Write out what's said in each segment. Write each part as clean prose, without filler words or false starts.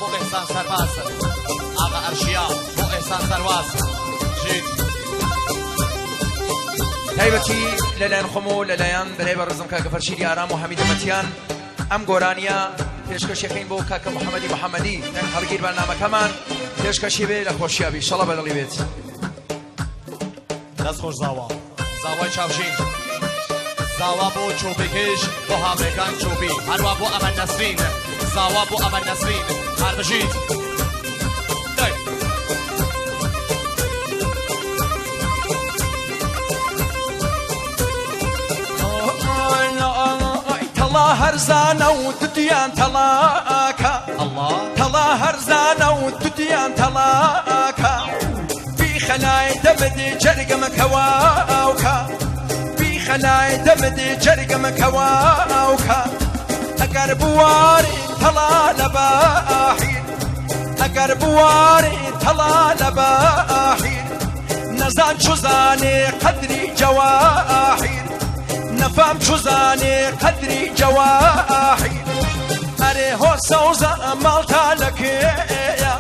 بۆ ئێحسان سەرباز، ئاغا ئەرشیا بۆ ئێحسان سەرواز. بژیت. تایبەتی لەلایەن خۆم و لەلایەن برای بەڕێزم کاکە فەرشیدی ئارام و حەمیدە مەتیان ئەم گۆرانیە پێشکەشەکەین بۆ کاکە محەممەدی محەممەدی دەنگ هەڵگیر بەرنامەکەمان پێشکەشی بێ لە خۆشیابی شەڵە بەدڵی بێت. دەست خۆش زاوا زاوای چاوشین زاوا بۆ چۆپیکش بۆ هاوڕێکان چۆپی هەروە بۆ ئەمە نەسرین زاوا بۆ ئەمە نەسرین هەر بژیت. دەی. تەڵا هەرزانە و دودیان تەڵاکە ئەڵڵا تەڵا هەرزانە و دودیان تەڵاکە بیخەلای دەمدی جەرگم کەواوکە بیخەلای دەمدی جەرگم کەواوکە ئەگەر بواری تەڵا لە باحیر ئەگەر بواری تەڵا لە باحیر نەزان چزانێ قەدری جەواحیر نەفام چزانێ قەدری جەواحیر ئەرێ هۆ سەوزە ماڵتا لەکێیە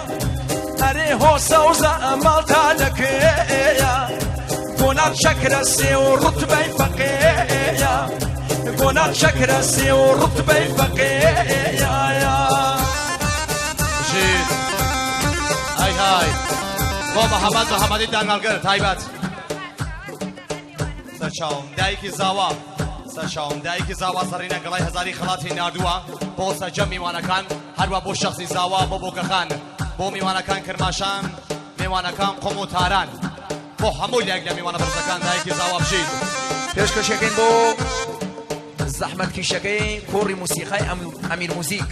ئەرێ هۆ سەوزە ماڵتا لەکێیە گۆنات شەکرە سێ و ڕوتبەی فەقێیە گۆنات شەکرە سێ و ڕوتبەی فەقێیە بژیت. ئای های بۆ محەممەد محەممەدی دانگاڵگەر تایبەت. سەرچاوم دایکی زاوا سەرچاوم دایکی زاوا سەڕینە گەڵای هەزاری خەڵاتی ناردووە بۆ سەرجەم میوانەکان هەروە بۆ شەخسی زاوا بۆ بۆکەخان بۆ میوانەکان کرماشان میوانەکان قۆم و تاران بۆ هەموو لایەک لە میوانە بەرزەکان دایکی زاوا بژیت. پێشکەشەکەین بۆ زەحمەت کیشەکەی کۆڕی موسیقای ئەمیر موزیک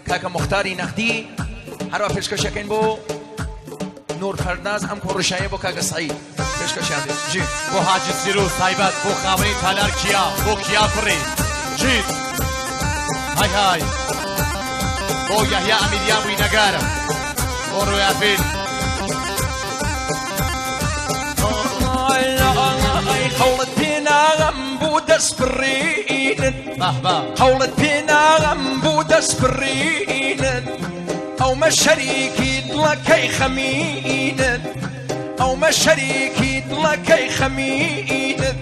کاکە مختاری نەخدی هەروە پێشکەشەکەین بۆ نور فەرناز ئەم کۆڕشایە بۆ کاکە سعید پێشکەشیان بێت ژیر. بۆ حاجی سیروس تایبەت بۆ خاوەنی تالار کیا بۆ کیا کوڕی ژیر. های های بۆ یەحیا ئەمیریان وینەگەر بۆ ڕۆیافیل. قەوڵت پێناغەم بوو دەست بڕینت بەهبە قەوڵت پێناغەم بوو دەست بڕینت ئەومە شەریکی دڵەکەی خەمینت ئەومە شەریکی دڵەکەی خەمینت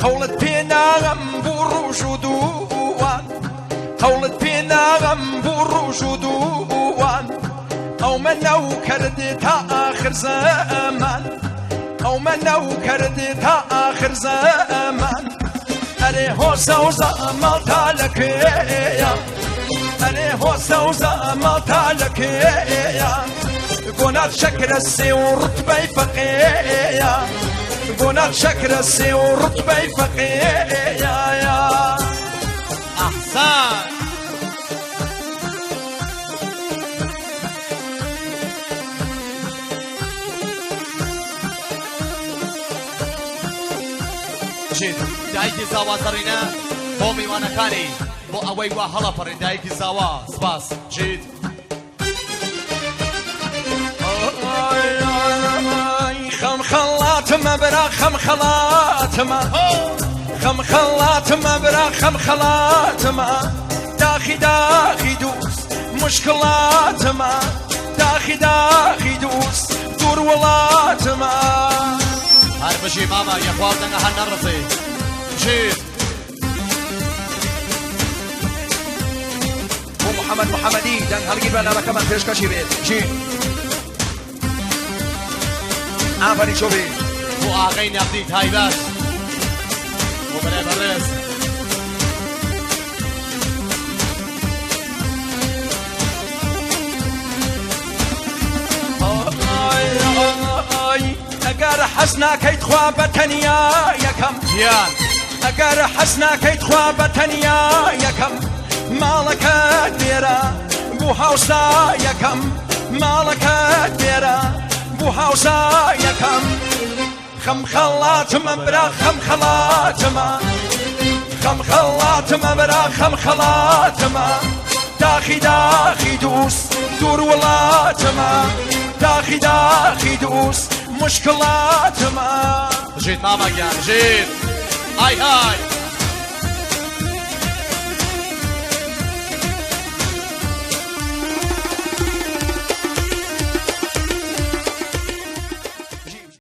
قەوڵت پێناغەم بوو ڕۆژ و دووان قەوڵت پێناغەم بوو ڕۆژ و دووان ئەومە نەو کردی تا ئاخر زەمان ئەومە نەو کردی تا ئاخر زەمان ئەرێ هۆ سەوزە ماڵتا لەکوێیە ئەرێ هۆ سەوزە ماڵتا لەکوێیە گۆنات شەکرە سێ و ڕوتبەی فەقێیە گۆنات شەکرە سێ و ڕوتبەی فەقێیە ئەحسان. بژیت دایکی زاوا زەڕینە بۆ میوانەکانی بۆ ئەوەی وا هەڵەپەڕین دایکی زاوا سپاس بژیت. خەم خەڵاتمە برا خەم خەڵاتمە خەم خەڵاتمە برا خەم خەڵاتمە داخی داخی دووست مشکڵاتمە داخی داخی دووست دوور وڵاتمە هەر بژی مامە یەخوا دەنگە هەر نەڕزی بژیت. بۆ محەممەد محەممەدی دەنگ هەڵگیر بەرنامەکەمان پێشکەشی بێت ژیر ئافەرین شۆبی. بۆ ئاغەی نەقدی تایبەت بۆ برای بەڕێز. ئەگەر حەز ناکەیت خوا بە تەنیا یەکەم گیان ئەگەر حەز ناکەیت خوا بە تەنیا یەکەم ماڵەکەت بێرە بوو هاوسا یەکەم ماڵەکەت بێرە بوو هاوسا یەکەم خەم خەڵاتمە برا خەم خەڵاتمە خەم خەڵاتمە برا خەم خەڵاتمە داخی داخی دووست دوور وڵاتمە داخی داخی دووست مشکڵاتمە بژیت مامە گیان بژیت. ئای ئای.